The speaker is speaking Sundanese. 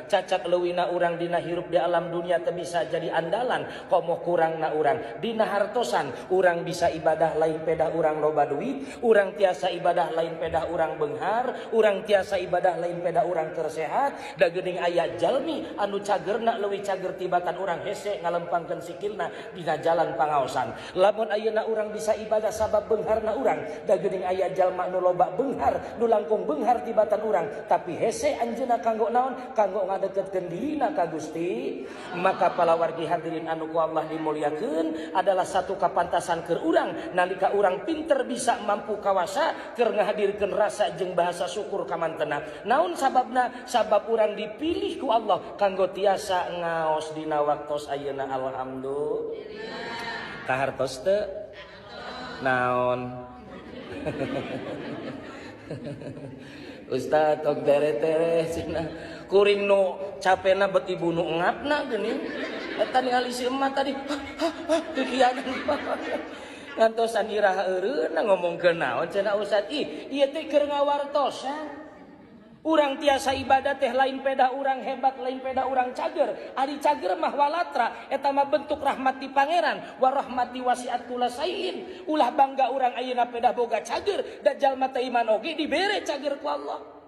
Cacak leuwihna urang dina hirup di alam dunia teu bisa jadi andalan, komo kurangna urang dina hartosan. Urang bisa ibadah lain pedah urang loba duit, urang tiasa ibadah lain pedah urang beunghar, urang tiasa ibadah lain pedah urang keur sehat. Da geuning aya jalmi anu cagerna leuwih cager tibatan urang, hese ngalempangkeun sikilna dina jalan pangaosan. Lamun ayeuna urang bisa ibadah sabab beungharna urang, da geuning aya jalma nu loba beunghar, nu langkung beunghar tibatan urang, tapi hese anjeunna kanggo naon? Kanggo ngadeketkeun dirina ka Gusti. Maka palawargi hadirin anu ku Allah dimuliakeun, adalah satu kapantasan keur urang nalika urang pinter, bisa, mampu, kawasa keur ngahadirkeun rasa jeung bahasa syukur ka mantena. Naon sababna? Sabab urang dipilih ku Allah kanggo tiasa ngaos dina waktos ayeuna. Alhamdulillah. Kahartos teu? Naon, Ustaz, tong tere-tere cenah. Kuring nu capena bet ibu nu ngapna geuning. Eta ningali si emak tadi kikianan. Ngantosan iraha eureunna ngomongkeun naon cenah, Ustaz? Ih, ieu teh keur ngawartosan. Urang tiasa ibadah teh lain pedah urang hebat, lain pedah urang cager. Ari cager mah walatra, eta mah bentuk rahmat ti Pangeran. Wa rahmati wasi'at kulla syai'in. Ulah bangga urang ayeuna pedah boga cager, da jalma teu iman oge dibere cager ku Allah.